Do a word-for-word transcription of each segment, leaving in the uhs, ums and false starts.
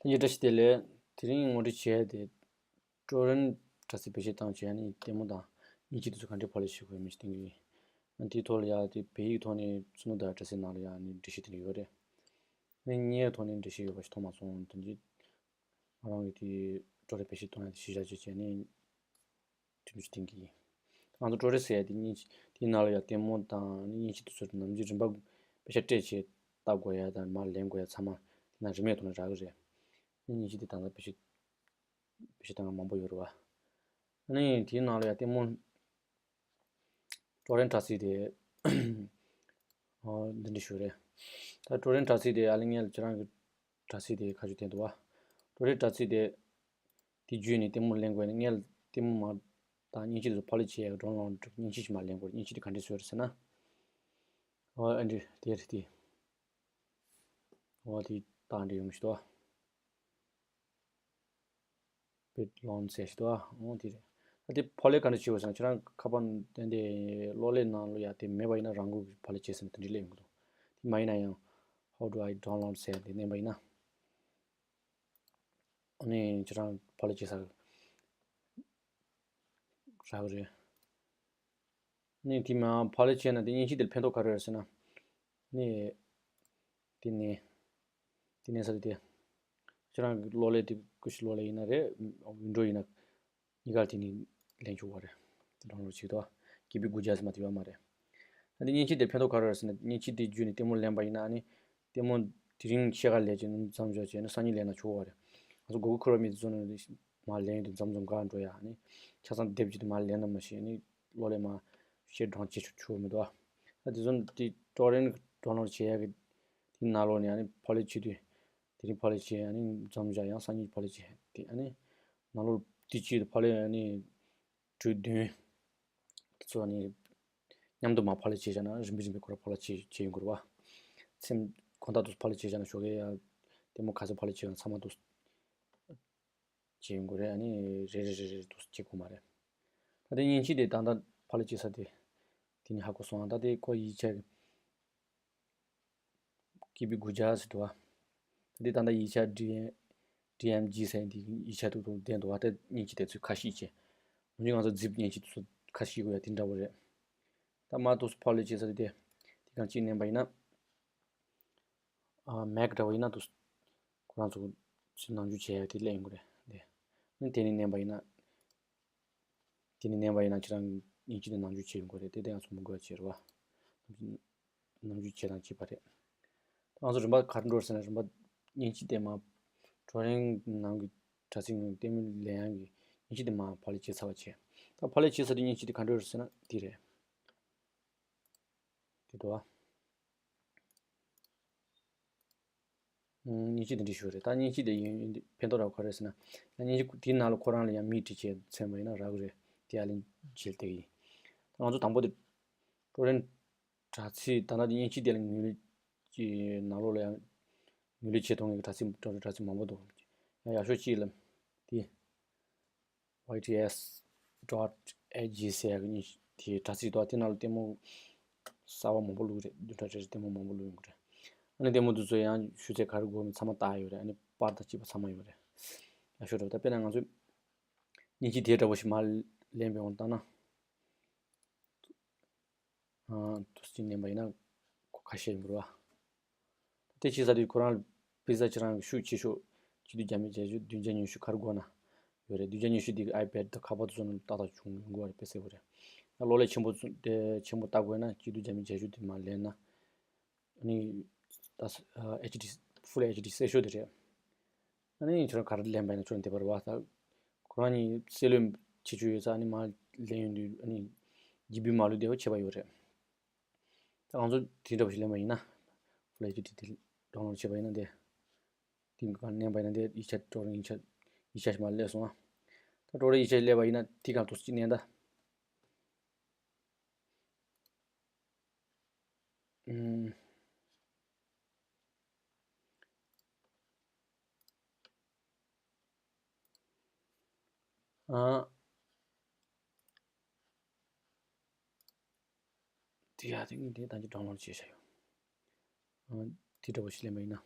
ཐེངས་གཅིག་བཀྲ་ཤིས་བདེ་ལེགས། དེ་རིང་ངོ་སྤྲོད་བྱས་ཏེ། ཀྲོ་རན་དྲ་ཚིགས་བེད་སྤྱོད་བཏང་བྱས་ནས་ལྟད་མོ་དང་མཉེན་ཆས་དེ་ཚོ་ག་འདྲས་ཕབ་ལེན་བྱེད་དགོས་མིན་ཞིག་སྟོན་གྱི་ཡིན། དེའི་ཐོག་ལ་ཡང་དེ་བོད་ཡིག་ཐོག་ནས་བཙུན་མོ་དང་དྲ་ཚིགས་ནང་ལ་ཡང་ནི་འགྲེལ་བཤད་དེ་འདྲ་ཡོད་རེད། ཨ་ནི་བརྙན་ཐོག་ནས་འགྲེལ་བཤད་ཡོད་པ་ཞིག་མཐོང་མ་སོང་། དོན་གྱིས་ང་རང་གིས་དེ་ཀྲོ་རན་བེད་སྤྱོད་གཏོང་ཡ་དེ་གཞི་བཞག་བྱས་བྱས་ནས་དེ་འདྲ་ཞིག་སྟོན་གྱི་ཡིན། ང་ཚོ་ཀྲོ་རན་ཟེར་ཡ་དེ་མཉེན་ཆས་དེའི་ནང་ལ་ཡང་ལྟད་མོ་དང་མཉེན་ཆས་དེ་ཚོ་ནམ་རྒྱུན་རིན་པ་པེ་ཤ་སྤྲད་བྱས་ལྟ་དགོས་ཡ་དང་མར་ལེན་དགོས་ཡ་ཚང་མ་དེ་ན་རིན་མེད་ཐོག་ནས་རག་གི་རེད། མཉེན་ཆས་དེ་ད་ལྟ་བེད་སྤྱོད་བེད་སྤྱོད་བཏང་མཁན་མང་པོ་ཡོད་རེད་བ། ཨ་ནི་དེའི་ནང་ལ་ཡང་ལྟད་མོ་ཀྲོ་རན་དྲ་ཚིགས་དེ་ཨོ་འདི་འདྲ་ཞིག་རེད། ད་ཀྲོ་རན་དྲ་ཚིགས་དེ་ཨ་ལི་ངས་ཁྱེད་རང་གི་དྲ་ཚིགས་དེ་ཁ་ཤས་བསྟན་འདུག་བ། ཀྲོ་རན་དྲ་ཚིགས་དེ་དེ་བརྒྱུད་ནས་ལྟད་མོ་ལེན་དགོས་ནས་ངས་ལྟད་མོ་མ་དང་མཉེན་ཆས་དེ་ཚོ་ཕབ་ལེན་བྱེད་ཡག་ཌའུན་ལོཌ་མཉེན་ཆས་ཞིག་མར་ལེན་དགོས། མཉེན་ཆས་དེ་ག་འདྲས་བཟོས་རེད་ཟེར་ན། ཨོ་ཨ་འདྲས་དེ་རེད་དེ། ཨོ་དེ་ད་འདྲས་ཡོང་ཞིག་འདུག་བ། པེ་ལོན་ཟེར་ཞིག་འདུག་ཨ། འོ་དེ་རེད། ད་དེ་ཕབ་ལེན་ག་འདྲ་བྱེད་དགོས་ཟེར་ན་ཁྱེད་རང་ཁ་པར་དེ་འདྲའི་གློག་ཀླད་ནང་ལ་ཡ་དེ་མེད་པ་ཡིན་ན་རང་འགུལ་གྱིས་ཕབ་ལེན་བྱེད་ཟེར་ན་དེ་འདྲ་སླེབས་ཡོང་གི་འདུག་དེ་མ་ཡིན་ན་ཡང་How do I download ཟེར་དེ་མནན་པ་ཡིན་ན། ཨ་ནི་ཁྱེད་རང་ཕབ་ལེན་བྱེད་ས་རག་གི་རེད། ནི་དེ་མ་ཕབ་ལེན་བྱས་ན་དེ་མཉེན་ཆས་དེར་ཕན་ཐོགས་ག་རེ་རེད་ཟེར་ན། ནི་དེ་ནི་དེ་ནི་ས་དེ་ཁྱེད་རང་གི་གློག་ཀླད་དེ་ཀུ་ཤུ་གློག་ཀླད་ཡིན་ན་རེད། ཝིན་ཌོ་ཡིན་ན་གཉིས་ཀར་དེ་ནི་ལེན་ཆོག་པ་རེད། དེ་ཌའུན་ལོཌ་བྱེད་དོ། ཀི་པི་དགུ་བརྒྱ་ཙམ་མ་དེ་ཡོད་མ་རེད། ད་དེ་མཉེན་ཆས་དེར་ཕན་ཐོགས་ག་རེ་རེད་ཟེར་ན་མཉེན་ཆས་དེ་བརྒྱུད་ནས་ལྟད་མོ་ལེན་པ་ཡིན་ན་ཨ་ནི་ལྟད་མོ་དེ་རིང་ཤེལ་དཀར་ལས་བྱས་ནས་མཚམས་འཇོག་བྱས་ནས་སང་ཉིན་ལེན་ན་ཆོག་པ་རེད། ང་ཚོ་གུ་གལ་ཁོ་རོམ་མི་བཟོ་ནས་མར་ལེན་ཡོང་དུས་མཚམས་མཚམས་འགག་འགྲོ་ཡ་ཨ་ནི་ཆ་ཚང་སྡེབ་བྱས་ཏེ་མར་ལེན་ན་མ་ཤེས་ནི་གློག་ཀླད་མར་ཤེལ་སྒྲོན་བྱེད་ཆོག་ཆོག་མི་འདུག་ཨ། ད་དེ་ཚོ་དེ་ཀྲོ་རན་ཌའུན་ལོཌ་བྱེད་ཡ་གི་དེ་ནང་ལོགས་ནས་ཨ་ནི་ཕབ་ལེན་བྱེད་དུས་དེ་རིང་ཕབ་ལེན་བྱེད་ཨ་ནི་མཚམས་བཞག་ཡང་སང་ཉིན་ཕབ་ལེན་བྱེད་དེ་ཨ་ནི་ནང་ལོགས་དེ་བྱེད་དུས་ཕབ་ལེན་ཨ་ནི་དྲུག་བདུན་དེ་ཚོ་ཨ་ནི་མཉམ་དུ་མར་ཕབ་ལེན་བྱེད་བཞག་ན་རིམ་པས་རིམ་པས་ཁོ་རང་ཕབ་ལེན་བྱེད་བྱེད་ཡོང་གི་རེད་བ། མཚམས་དགོང་དག་དུ་ཕབ་ལེན་བྱེད་བཞག་ན་ཞོགས་ཀས་ཡང་ལྟད་མོ་ག་ཚོད་ཕབ་ལེན་བྱེད་ཡོང་ཚང་མ་དུ་བྱེད་ཡོང་གི་རེད། ཨ་ནི་རེ་རེ་རེ་རེ་དུ་བྱེད་དགོས་མ་རེད། ད་དེ་མཉེན་ཆས་དེ་ད་ལྟ་ཕབ་ལེན་བྱེད་ས་དེ་དེ་ནི་ཧ་གོ་སོང་ཨ། ད་དེ་ཁོ་ཡིག་ཆ་གི་ཀི་པི་དགུ་བརྒྱ་ཟེར་འདུག་ཨ། ད་དེ་ད་ལྟ་ཡིག་ཆ་ཌི་ཨེམ་ཌི་ཨེམ་ཇི་ཟེར་འདི་ཡིག་ཆ་དུ་དུ་ལྡན་འདུག་ཨ། ད་མཉེན་ཆས་དེ་ཚོ་ཁ་ཕྱེ་བྱས། འོན་ཀྱང་ང་ཚོ་ཛིབ་མཉེན་ཆས་དེ་ཚོ་ཁ་ཕྱེ་དགོས་ཡ་དེ་འདྲ་བོ་རེད། ད་མར་དུ་ཕབ་ལེན་བྱེད་ས་དེ་དེ་གང་ཅིག་མནན་པ་ཡིན་ན། ཨ་མེག་འདྲ་བོ་ཡིན་ན་དུ་ཁོ་རང་ཚོ་ཚུར་ནང་འཇུག་བྱས་ཡ་དེ་སླེབས་ཡོང་གི་རེད་དེ། ཨ་ནི་དེ་ནི་མནན་པ་ཡིན་ན། དེ་ནི་མནན་པ་ཡིན་ན་ཁྱེད་རང་མཉེན་ཆས་དེ་ནང་འཇུག་བྱེད་ཡོང་གི་རེད་དེ། དེ་ང་ཚོ་མི་དགོས་པ་བྱེད་རེད་བ། ནང་འཇུག་བྱེད་དང་བྱེད་པ་རེད། ང་ཚོ་རིམ་པ་ག་རེ་འགྲོ་ཟེར་ན་རིམ་པ་མཉེན་ཆས་དེ་མར་ཀྲོ་རན་ནང་གི་དྲ་ཚིགས་ནང་ལྟད་མོ་ལེན་ཡག་གི་མཉེན་ཆས་དེ་མར་ཕབ་ལེན་བྱས་ཚར་བ་བྱས། ད་ཕབ་ལེན་བྱས་ཚར་དུས་མཉེན་ཆས་དེ་ག་འདྲ་རེད་ཟེར་ན་དེ་རེད། དེ་འདུག་ཨ། མཉེན་ཆས་དེ་འདྲ་ཞིག་རེད། ད་མཉེན་ཆས་དེ་ཡིན་ཕན་ཐོགས་རག་ག་རེ་ཟེར་ན། ད་མཉེན་ཆས་དེའི་ནང་ལ་ཁོ་རང་ལ་ཡང་མིང་བྲིས་བྱས་མཚན་པ་ཡིན་ན་རག་གི་རེད། དེ་ཡར་ལེན་བྱེད་དེ་ཡིན། ད་ང་ཚོ་དང་པོ་དེ་ཀྲོ་རན་དྲ་ཚིགས་ད་ལྟ་དེ་མཉེན་ཆས་དེ་ལ་ངོས་ལེན་གྱི་ནང་ལོགས་ལ་ཡང་ངོས་ལེན་བྱེད་ཐུབ་མཁན་གྱི་དྲ་ཚིགས་ཀྲོ་རན་དྲ་ཚིགས་མང་པོ་འདུག་ཡང་ཡག་ཤོས་གཅིག་ལ་དེ། ཡི་ཊི་ཨེས་ཌོཊ་ཨེ་ཇི་ཟེར་ཡག་གི་དེ་དྲ་ཚིགས་འདུག་དེ་ནང་ལ་ལྟད་མོ་གསར་པ་མང་པོ་བླུགས་རེད། བདུན་ཕྲག་རེ་རེ་ལྟད་མོ་མང་པོ་བླུགས་ཡོང་གི་རེད། ཨ་ནི་ལྟད་མོ་འདི་ཚོ་ཡང་ཞུ་ཚད་ག་རེ་དགོས་མིན་ཚང་མ་བཏགས་ཡོད་རེད། ཨ་ནི་པར་དང་བཅས་པ་ཚང་མ་ཡོད་རེད། ཡག་ཤོས་རེད། ད་དཔེར་ན་ང་ཚོས་མཉེན་ཆས་དེ་འདྲ་བོ་ཞིག་མར་ལེན་པའི་དབང་བཏང་ན། ཨ་དུ་སུ་ཅིག་མནན་པ་ཡིན་ན་ཁོ་ཁ་ཤས་ཡིན་པ་རེད་བ། དེ་བྱེད་ས་དེ་ཁོ་རང་ལ་དཔེ་ཆ་ཁྱེད་རང་གི་ཤུགས་ཆེ་ཤོས་གཅིག་སྡུད་རྒྱ་མི་བརྒྱད་ཅུ་བདུན་བརྒྱ་ཉི་ཤུ་ག་རེ་དགོས་ན་ཡོད་རེད། བདུན་བརྒྱ་ཉི་ཤུ་དེ་གི་ཨའི་པེཌ་དང་ཁ་པར་དེ་ཚོ་ནང་ཏག་ཏག་བྱུང་ཡོང་གི་རེད། དཔེ་གསལ་པོ་རེད། ད་གློག་ཀླད་ཆེན་པོ་ཚོ་དེ་ཆེན་པོ་ལྟ་དགོས་ན་གཅིག་སྡུད་རྒྱ་མི་བརྒྱད་ཅུ་དེ་མར་ལེན་ན། ཨ་ནི་ད་ཨ་ཨེཆ་ཌི་ཕུལ་ཨེཆ་ཌི་གསལ་ཤོས་དེ་རེད། ཨ་ནི་ཁྱོད་རང་ག་རེ་ལེན་པ་ཡིན་ན་ཁྱོད་རང་དེ་པར་བ་ད་ཁོ་རང་གཉིས་གསལ་ལོས་ཆེ་ཆུང་ཡོད་ས་ཨ་ནི་མར་ལེན་ཡོང་དུས་ཨ་ནི་ཇི་བི་མ་ལུས་བདེ་བ་ཆེ་བ་ཡོད་རེད། ད་ང་ཚོ་དེ་འདྲ་བ་ཞིག་ལེན་པ་ཡིན་ན། ཕུལ་ཨེཆ་ཌི་དེ་ཌའུན་ལོཌ་བྱས་པ་ཡིན་ན་དེ། དེ་ག་མནན་པ་ཡིན་ན་དེ་ཡིག་ཆ་ཀྲོ་རན་ཡིག་ཆ་ཡིག་ཆ་ཞིག་མར་སླེབས་སོང་ཨ། ད་ཀྲོ་རན་ཡིག་ཆ་ཞིག་སླེབས་པ་ཡིན་ན་དེ་ག་ཏོག་ཙམ་ཅིག་མནན་ད། ཨུམ། ཨ། དེ་ཡ་དེ་ངས་དེ་ད་ཅི་ཌའུན་ལོཌ་བྱས་བཞག་ཡོད། ཨ། དེ་འདྲ་བོ་ཞིག་ལེན་པ་ཡིན་ན།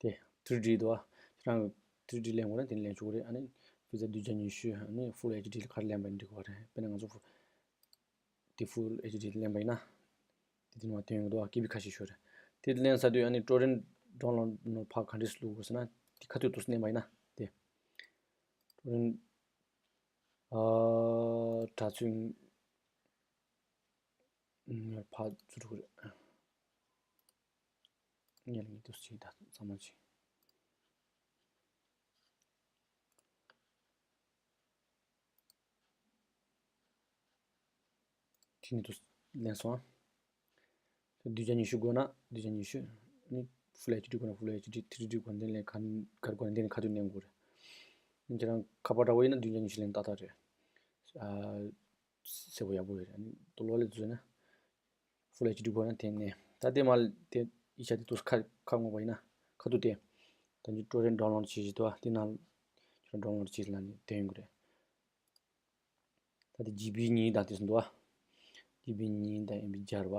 དེ། ཐི་རི་ཌི་འདུག་བ། ཁྱེད་རང་གི་ཐི་རི་ཌི་ལེན་དགོས་ན་དེ་ནས་ལེན་ཆོག་གི་རེད། ཨ་ནི་ཕི་ཛ་བདུན་བརྒྱ་ཉི་ཤུ། ཨ་ནི་ཕུལ་ཨེཆ་ཌི་ལ་ག་རེ་ལེན་པ་ཡིན་འགྲིག་གི་རེད། དཔེར་ན་ང་ཚོ་ཕུ་དེ་ཕུལ་ཨེཆ་ཌི་ལེན་པ་ཡིན་ན། དེ་དེ་ནས་མར་སྟོན་ཡོང་གི་འདུག་བ། ཀེ་བི་ཁ་ཤས་ཤོར་རེད། དེ་ལེན་ཚར་དུས་ཨ་ནི་ཊོ་རེན་ཊི་ཌའུན་ལོཌ་ནང་ཕར་ག་འདྲས་བླུག་དགོས་ཟེར་ན། དེ་ཁ་ཐུག་ཏུ་ལེན་པ་ཡིན་ན། དེ་ཊོ་རེན་ཊི་ཨ་དྲ་ཚིགས་ཕར་ཚུར་འགྲོ་གི་རེད། ཉལ་ངེས་འདུག་ཅིག་ད་ཚང་མ་ཅིག་དེ་ནས་དུ་ལེན་སོང་ཨ། བདུན་བརྒྱ་ཉི་ཤུ་དགོས་ན་བདུན་བརྒྱ་ཉི་ཤུ། ནི་ཕུལ་ཨེཆ་ཌི་དགོས་ན་ཕུལ་ཨེཆ་ཌི། ཐི་རི་ཌི་དགོས་ན་དེ་ལེན། ག་ག་རེ་དགོས་ན་དེ་ནས་ཁ་ཐུག་ལེན་དགོས་རེད། ཁྱེད་རང་ཁ་པར་འདྲ་བོ་ཡིན་ན་བདུན་བརྒྱ་ཉི་ཤུ་ལེན་ཏག་ཏག་རེད། ཨ་གསལ་པོ་ཡག་པོ་ཡོད་རེད། ཨ་ནི་ཏོ་ལོ་ལེ་བཟོས་ན་ཕུལ་ཨེཆ་ཌི་དགོས་ན་དེ་ནས། ད་དེ་མ་དེ་ཡིག་ཆ་དེ་ཏོག་ཙམ་ཁ་ཁ་སྔོག་པ་ཡིན་ན་ཁ་ཐུག་དེ་ད་ཅི་ཊོ་རེན་ཊི་ཌའུན་ལོཌ་བྱེད་ཀྱི་འདུག་བ། དེ་ནང་ཁྱེད་རང་ཌའུན་ལོཌ་བྱེད་ལ་ནི་དེ་ཡོང་གི་རེད། ད་དེ་ཇི་བི་གཉིས་དང་དེ་ཚོ་འདུག་བ། ཇི་བི་གཉིས་དང་ཨེམ་བི་བརྒྱ་རེད་བ།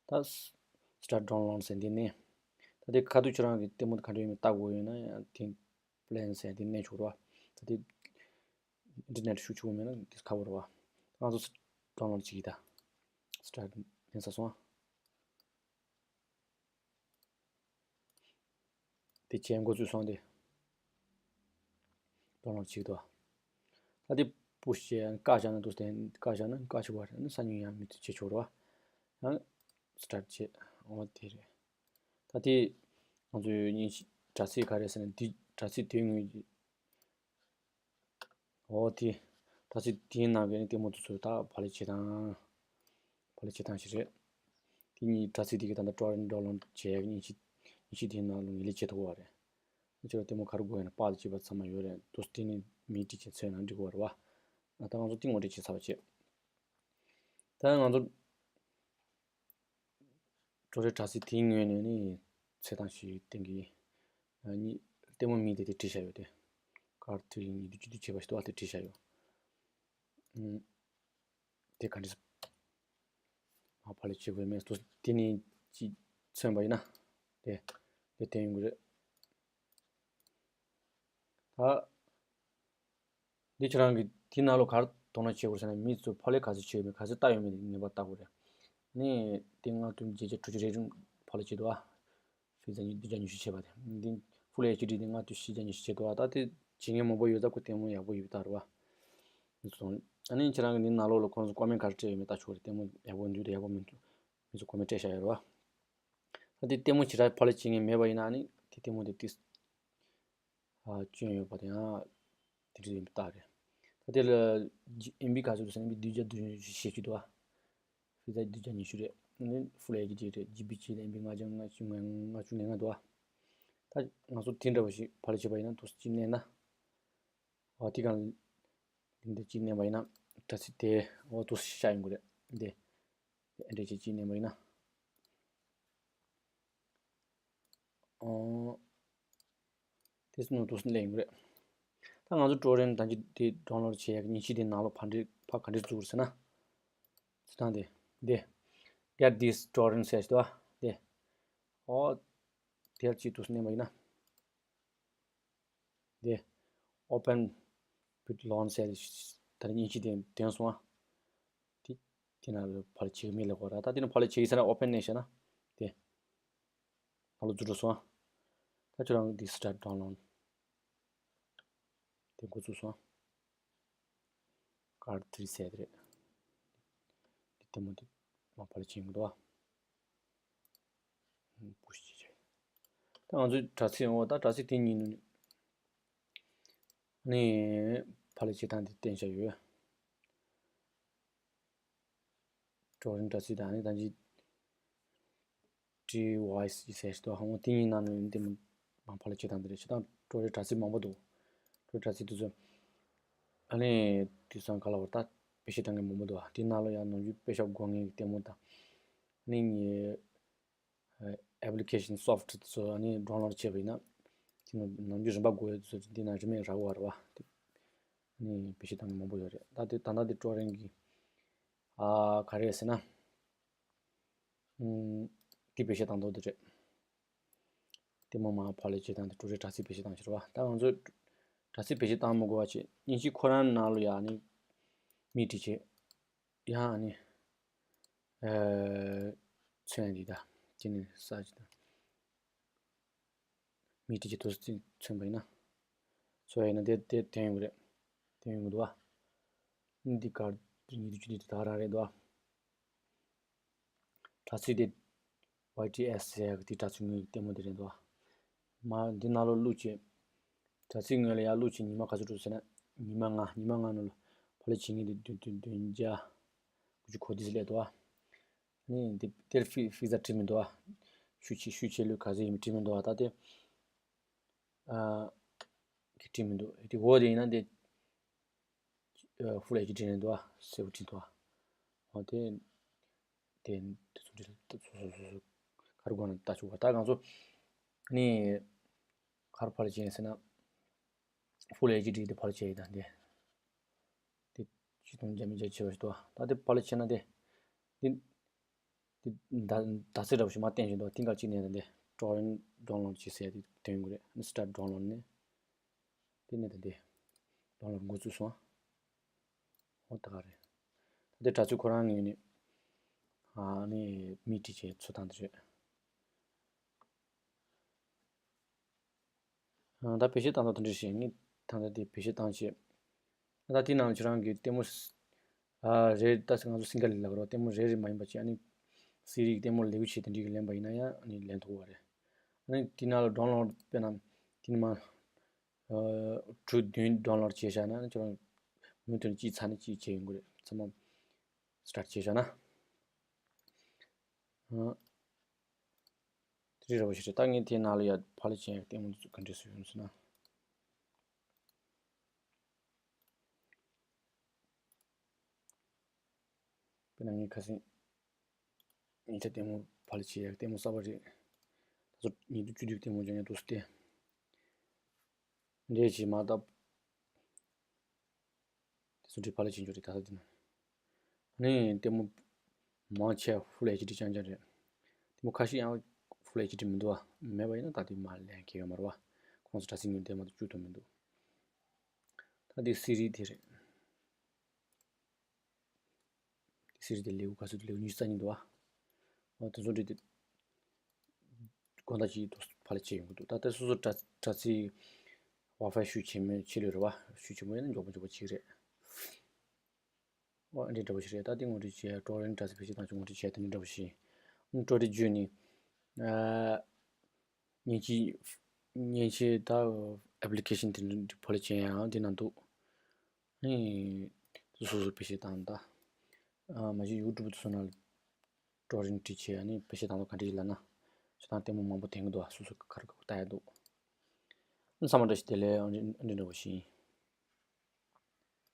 ད་སི་ཊར་ཊི་ཌའུན་ལོཌ་ཟེར་འདི་ནས། ད་དེ་ཁ་ཐུག་ཁྱེད་རང་གི་ལྟད་མོ་ག་འདྲ་ཡོད་མེད་ལྟ་དགོས་ཡོད་ན་ཡང་དེ་པི་ལེན་ཟེར་འདི་ནས་ཆོག་རེད་བ། ད་དེ་ཨིན་ཊར་ནེཊ་ཤུགས་ཆེ་བོ་མེད་ན་དེ་ཁག་པོ་རེད་བ། ང་ཚོ་སི་ཊར་ཊི་ཌའུན་ལོཌ་བྱེད་ཀྱི་ད། སི་ཊར་ཊི་ལེན་ས་སོང་ཨ། དེ་བྱས་འགོ་ཚུགས་སོང་སྟེ། ཌའུན་ལོཌ་བྱེད་དོ། ད་དེ་པུ་ཤི་བྱས་བཀག་བཞག་ན་འདུག་སྟེ། བཀག་བཞག་ན་བཀག་ཆོག་པ་རེད། ཨ་ནི་སང་ཉིན་ཡང་མི་ཚེ་བྱེད་ཆོག་རེད་བ། ཡང་སི་ཊར་ཊི་བྱས། འོ་དེ་རེད། ད་དེ་ང་ཚོའི་མཉེན་ཆས་དྲ་ཚིགས་ག་རེ་ཟེར་ན། དེ་དྲ་ཚིགས་དེའི་ངོས་ཀྱི། འོ་དེ། དྲ་ཚིགས་དེའི་ནང་གི་ནི་ལྟད་མོ་དེ་ཚོ་ད་ཕབ་ལེན་བྱེད་སྟངས། ཕབ་ལེན་བྱེད་སྟངས་ཤིག་རེད། དེ་གཉིས་དྲ་ཚིགས་དེ་གི་ད་ལྟ་ཊོ་རེན་ཊི་ཌའུན་ལོཌ་བྱས་ཡག་མཉེན་ཆས། མཉེན་ཆས་དེའི་ནང་ལ་ངེས་ལེན་བྱེད་ཐུབ་པ་རེད། ཁྱེད་ལ་ལྟད་མོ་ག་རེ་དགོས་ཡིན་ན་པར་དང་བཅས་པ་ཚང་མ་ཡོད་རེད། དུ་དེ་ནི་མིའི་དྲི་ཆེན་ཚོས་ན་འགྲིག་གི་རེད་བ། ད་ང་ཚོ་དེ་ངོ་སྤྲོད་བྱས་ཚར་བ་བྱས། ད་ང་ཚོ་ཊོ་རེན་ཊི་དྲ་ཚིགས་དེའི་ངོས་ནས་ནི་ཚོད་ལྟ་ཞིག་བསྟན་གི། ཨ་ནི་ལྟད་མོ་མིང་དེ་དེ་བྲིས་བཞག་ཡོད་དེ། ཀར་ཐི་རི་ཉིས་བདུན་བཅུ་དྲུག་བྱས་པ་ཞིག་འདུག་བ། དེ་བྲིས་བཞག་ཡོད། ཨུམ། དེ་ག་འདྲས་མ་ཕབ་ལེན་བྱེད་དགོས་མེད་དུ་དེ་ནི་ཅིག་མཚོན་པ་ཡིན་ན། དེ་དེ་བསྟན་ཡོང་གི་རེད། ད། འདི་ཁྱེད་རང་གིས་དེའི་ནང་ལོགས་ག་རེ་དོ་སྣང་བྱེད་དགོས་ཟེར་ན། མི་ཚོས་ཕབ་ལེན་ག་ཚོད་བྱས་ཡོད་མེད། ག་ཚོད་བལྟས་ཡོད་མེད་ངེས་པར་བལྟ་དགོས་རེད། ནི་དེ་ལྔ་བདུན་བརྒྱད་བརྒྱ་དྲུག་ཅུ་རེ་བཞིན་ཕབ་ལེན་བྱས་འདུག་བ། ཕི་ཛ་ཉིས་བདུན་བརྒྱ་ཉི་ཤུ་བྱས་པ་དེ། འདི་ཕུལ་ཨེཆ་ཌི་དེ་ལྔ་བདུན་བཞི་བརྒྱ་ཉི་ཤུ་བྱས་འདུག་བ། ད་དེ་བྱེད་མཁན་མང་པོ་ཡོད་ཙང་ཁོ་ལྟད་མོ་ཡག་པོ་ཡོད་པ་རེད་བ། མི་ཚོ། ཨ་ནི་ཁྱེད་རང་གིས་འདི་ནང་ལོགས་ལ་ཁོང་ཚོ་ཀོ་མེན་ག་རེ་སྤྲད་ཡོད་མེད་བལྟ་ཆོག་རེད། ལྟད་མོ་ཡག་པོ་འདུག་དང་ཡག་པོ་མི་འདུག་མི་ཚོ་ཀོ་མེན་སྤྲད་བཞག་ཡོད་རེད་བ། ད་དེ་ལྟད་མོ་ཇི་ལྟར་ཕབ་ལེན་བྱེད་མཁན་མེད་པ་ཡིན་ན། ཨ་ནི་དེ་ལྟད་མོ་དེ་ཏིས་ཨ་སྐྱོན་ཡོད་པ་དེ་ཡང་དེ་འདྲ་ཡིན་པ་རྟགས་རེད། ད་དེ་ལ་ཇི་ཨེམ་བི་ག་ཚོད་འདུག་ཟེར་ན། ཨེམ་བི་བདུན་བརྒྱ་བདུན་ཅུ་ཞེ་བཅུ་འདུག་བ། ཕི་ཛ་བདུན་བརྒྱ་ཉི་ཤུ་རེད། ཨ་ནི་ཕུལ་ཨེཆ་ཌི་རེད། ཇི་བི་གཅིག་ལ་ཨེམ་བི་ལྔ་བརྒྱ་ལྔ་བཅུ་ང་ལྔ་བཅུ་ང་ལྔ་འདུག་བ། ད་ང་ཚོ་དེ་འདྲ་བ་ཞིག་ཕབ་ལེན་བྱེད་པ་ཡིན་ན། ཏོག་ཙམ་ཅིག་མནན་ན། འོ་དེ་གང་འདི་འདྲ་ཅིག་མནན་པ་ཡིན་ན། དྲ་ཚིགས་དེ་འོ་ཏོག་ཙམ་ཤར་ཡོང་གི་རེད། འདི་འདི་འདྲ་ཅིག་ཅིག་མནན་པ་ཡིན་ན། ཨོ། དེ་ཚོ་ནང་དུ་སླེབས་ཡོང་གི་རེད། ད་ང་ཚོ་ཊོ་རེན་ཊི་ད་ཅི་དེ་ཌའུན་ལོཌ་བྱེད་ཡག་མཉེན་ཆས་དེ་ནང་ལོགས་ཕར་འདྲི་ཕར་ག་འདྲས་བཙུགས་རེད་ཟེར་ན། ཚེ་ཐང་དེ་འདི། Get this torrent ཟེར་ཞིག་འདུག་བ། འདི། ཨོ། དེར་ཅིག་དུ་སླེབས་པ་ཡིན་ན། འདི། Open with launch ཟེར་ད་མཉེན་ཆས་དེ་འདོན་སོང་ཨ། དེ་དེ་ན་ཕར་ཕབ་ལེན་བྱེད་ཀྱི་མེད་ལབ་དགོས་ར། ད་དེ་ན་ཕབ་ལེན་བྱེད་ཀྱི་ཟེར་ན། ཨོ་པན་ནས་བྱས་ན་དེ་ནང་ལ་འཛུལ་འགྲོ་སོང་ཨ། ད་ཁྱོད་རང་འདི་སི་ཊར་ཊི་ཌའུན་ལོཌ་དེ་འགོ་བཙུགས་སོང་ཨ། ཀར་ཐི་རི་ཟེར་དེ་རེད། འདི་ལྟད་མོ་དེ་མ་ཕབ་ལེན་བྱེད་ཀྱི་འདུག་ཨ། པུ་ཤི་བྱེད་བྱེད། ད་ང་ཚོའི་དྲ་ཚིགས་འོ་ད་དྲ་ཚིགས་དེ་གཉིས་ནི་ཕབ་ལེན་བྱེད་སྟངས་དེ་བསྟན་བྱ་ཡོད། ཊོ་རེན་ཊི་དྲ་ཚིགས་དང་ནི་ད་ཅི་ཌི་ཝའི་སི་ཟེར་ཞིག་འདུག་ཨ། འོ་དེ་གཉིས་ནང་ནས་འདི་མ་མ་ཕབ་ལེན་བྱེད་སྟངས་དེ་རེད། བྱེད་སྟངས་ཊོ་རེན་ཊི་དྲ་ཚིགས་མང་པོ་འདུག་ཊོ་རེན་ཊི་དྲ་ཚིགས་དེ་ཚོ་ཨ་ནི་དེང་སང་ག་ལབ་དགོས་རེད། ད་བེད་སྤྱོད་གཏོང་མཁན་མང་པོ་འདུག་ཨ། དེ་ནང་ལ་ཡང་ནམ་རྒྱུན་པེ་ཤག་དགོས་མཁན་གྱི་ལྟད་མོ་དང་ཨ་ནི་ངའི་ཨེ་པི་ལི་ཀེ་ཤན་སོབ་ཊི་དེ་ཚོ་ཨ་ནི་ཌའུན་ལོཌ་བྱས་པ་ཡིན་ན། དེ་ནང་ནམ་རྒྱུན་རིན་པ་དགོས་ཡོད་དེ་ཚོ་འདི་ནང་རིན་མེད་རག་གི་རེད་བ། དེ་ཨ་ནི་བེད་སྤྱོད་གཏོང་མཁན་མང་པོ་ཡོད་རེད། ད་དེ་ད་ལྟ་དེ་ཊོ་རེན་གྱི་ཨ་ག་རེ་ཟེར་ན། ཨུམ། དེ་བེད་སྤྱོད་གཏོང་མདོག་དེ་རེད། ལྟད་མོ་མར་ཕབ་ལེན་བྱེད་སྟངས་དེ་ཀྲུའུ་རེན་དྲ་ཚིགས་བེད་སྤྱོད་བཏང་ཕྱིར་བ། ད་ང་ཚོས་དྲ་ཚིགས་བེད་སྤྱོད་བཏང་མི་དགོས་པ་བྱས། མཉེན་ཆས་ཁོ་རང་ནང་ལ་ཡང་ནི་མིག་བྲིས་བྱས། ཡང་ནི་ཨ་མཚོན་ཡ་འདི་ད་དེ་ནི་ས་ཅིག་ད་མིག་བྲིས་བྱས་དུས་ཚོད་མཚོན་པ་ཡིན་ན། མཚོན་པ་ཡིན་ན་དེ་དེ་དོན་ཡོང་གི་རེད། དོན་ཡོང་གི་འདུག་བ། འདི་གར་ཉིས་བདུན་བཅུ་བདུན་དེ་ད་ག་རང་རེད་འདུག་བ། དྲ་ཚིགས་དེ་ཝའི་ཊི་ཨེས་ཟེར་ཡག་གི་དེ་དྲ་ཚིགས་ངོས་ལྟད་མོ་དེ་རེད་འདུག་བ། མ་འདི་ནང་ལོགས་བླུགས་བྱས། དྲ་ཚིགས་ངོས་ལ་ཡར་བླུགས་བྱས་ཉི་མ་ག་ཚོད་འགྲོ་ཟེར་ན། ཉི་མ་ལྔ། ཉི་མ་ལྔ་ནང་ལ་ཕབ་ལེན་བྱེད་མཁན་དེ་བདུན་བདུན་བདུན་བརྒྱ་དགུ་བཅུ་གོ་བདུན་ཙམ་སླེབས་འདུག་བ། ནི་འདི་དེར་ཕི་ཕིག་ས་བྲིས་མི་འདུག་བ། ཤུགས་ཆེ་ཤུགས་ཆེ་ལོས་ག་ཚོད་ཡིན་མིན་བྲིས་མི་འདུག་བ། ད་དེ་ཨ་གི་བྲིས་མི་འདུག་དེ་འོག་དེ་ཡིན་ན་དེ་ཨ་ཧྥུལ་ཨེཆ་ཌི་བྲིས་ནས་འདུག་བ། སེར་པོ་བྲིས་འདུག་བ། འོ་དེ་དེ་དེ་ཚོ་འདྲ་སོ་སོ་སོ་སོ་ག་རེ་དགོས་ན་ལྟ་ཆོག་པ། ད་ང་ཚོ་ནི་ག་རེ་ཕབ་ལེན་བྱས་ཟེར་ན། ཧྥུལ་ཨེཆ་ཌི་དེ་ཕབ་ལེན་བྱས་ཡིན་ད་འདི། དེ་ཆིག་སྟོང་བརྒྱ་མེད་བརྒྱད་ཅུ་ཆེ་བ་ཞིག་འདུག་ད་དེ་ཕབ་ལེན་བྱས་ན་དེ། དེ་དེ་ད་ད་ཚེ་འདྲ་པོ་ཞིག་མར་བསྟན་བཞིན་འདུག་དེང་ག་ཅིག་ནས་ད་འདི་ཊོ་རེན་ཌའུན་ལོཌ་བྱེད་ཟེར་ཡ་དེ་དོན་ཡོང་གི་རེད། ཨ་ནི་སི་ཊར་ཌའུན་ལོཌ་ནས། དེ་ནས་ད་འདི་ཌའུན་ལོཌ་འགོ་བཙུགས་སོང་། འོ་ད་ག་རེད། ད་དེ་དྲ་ཚིགས་ཁོ་རང་ངོས་ནས་ཨ་ནི་མིག་བྲིས་བྱས་འཚོལ་སྟངས་དེ་རེད། ད་བེད་སྤྱོད་བཏང་ཐོག་དེ་འདྲ་ཞིག་ངས་ད་ལྟ་དེ་བེད་སྤྱོད་བཏང་བྱས། ད་དེའི་ནང་ཁྱེད་རང་གི་ལྟད་མོ་ཨ་རེ་ད་ང་ཚོ་སིང་གལ་ལབ་རོགས། ལྟད་མོ་རེ་རེ་མ་ཡིན་པ་བྱས། ཨ་ནི་སི་རི་གི་ལྟད་མོ་ལེའུ་ཆེ་དེ་འདྲ་གི་ལེན་པ་ཡིན་ན་ཡང་ཨ་ནི་ལེན་ཐུབ་པ་རེད། ཨ་ནི་དེའི་ནང་ལ་ཌའུན་ལོཌ་དཔེར་ན་དེ་ནི་མ་ཨ་དྲུག་བདུན་ཌའུན་ལོཌ་བྱས་བཞག་ན་ཁྱེད་རང་མུ་མཐུད་ནས་གཅིག་ཚར་ནས་གཅིག་བྱས་ཡོང་གི་རེད། ཚང་མ་སི་ཊར་བྱས་བཞག་ན། ཨ། དེ་རིགས་ར་བ་ཞིག་རེད། ད་ངས་དེའི་ནང་ལ་ཡ་ཕབ་ལེན་བྱེད་ཡག་ལྟད་མོ་འདི་ཚོ་ག་འདྲས་སུ་ཡོང་ཟེར་ན། དཔེར་ན་ངས་ཁ་སང་ཉིན་ཆ་ལྟད་མོ་ཕབ་ལེན་བྱེད་ཡག་ལྟད་མོ་གསར་པ་རེད། ད་ཚོ་ཉིས་སྟོང་བཅུ་བདུན་ལྟད་མོ་ཅང་ཡང་འདུག་སྟེ། འདྲས་བྱེད་མ་ད། དེ་ཚོ་འདྲའི་ཕབ་ལེན་བྱེད་རྒྱུ་རེད། ད་ལྟ་འདི་ན། ཨ་ནི་ལྟད་མོ་མང་ཆེ་ཧྥུལ་ཨེཆ་ཌི་རྐྱང་རྐྱང་རེད། ལྟད་མོ་ཁ་ཤས་ཡང་ཧྥུལ་ཨེཆ་ཌི་མི་འདུག་བ། མེད་པ་ཡིན་ན་ད་དེ་མར་ལེན་གྱི་ཡོད་མ་རེད་བ། ཁོང་ཚོ་དྲ་ཚིགས་ངོས་ལྟད་མོ་དེ་བཅུག་ཐུབ་མི་འདུག་ད་དེ་སི་རི་དེ་རེད། དེ་སི་རི་དེ་ལེའུ་ག་ཚོད་འདུག་ལེའུ་ཉི་ཤུ་རྩ་གཉིས་འདུག་བ། འོ་དེ་ཚོ་འདྲ་དེ། དགོང་དག་ཅིག་ཏུ་ཕབ་ལེན་བྱེད་ཡོང་གི་འདུག་ད་ལྟ་སོ་སོ་དྲ་དྲ་ཚིགས་ཝའི་ཕའི་ཤུགས་ཆེན་མོ་ཆེ་ལོས་རེད་བ། ཤུགས་ཆེན་མོ་ཡིན་ན་མགྱོགས་པོ་མགྱོགས་པོ་ཅིག་རེད། འོ་འདི་འདྲ་པོ་ཞིག་རེད། ད་དེ་ངོ་སྤྲོད་བྱས། ཊོ་རེན་ཊི་དྲ་ཚིགས་བེད་སྤྱོད་བཏང་ཆོག་ངོ་སྤྲོད་བྱས། དེ་འདྲ་འདྲ་པོ་ཞིག་ཊོ་རེན་ཊི་བརྒྱུད་ནས་ཨ་མཉེན་ཆས་མཉེན་ཆས་ད་ཨེབ་ལི་ཀེ་ཤན་དེ་འདྲ་ཕབ་ལེན་བྱེད་ཡག་དེ་ནང་འདུག་ཨེ། སོ་སོ་བེད་སྤྱོད་བཏང་ད། ཨ་མ་གཞི་ཡུ་ཊུབ་དེ་ཚོ་ནང་ལ་ཊོ་རེན་ཊི་བྲིས་བྱས་ཨ་ནི་བེད་སྤྱོད་བཏང་ཐོག་ག་འདྲ་ཞིག་ལབ་ན། ཆ་ཚང་ལྟད་མོ་མང་པོ་ཐོན་གྱི་འདུག་ཨ་སོ་སོ་ག་རེ་ག་རེ་ལྟ་ཡག་འདུག་ཨ་ཚང་མ་བཀྲ་ཤིས་བདེ་ལེགས། ཨ་འདི་འདྲ་པོ་ཞིག་ཡིན།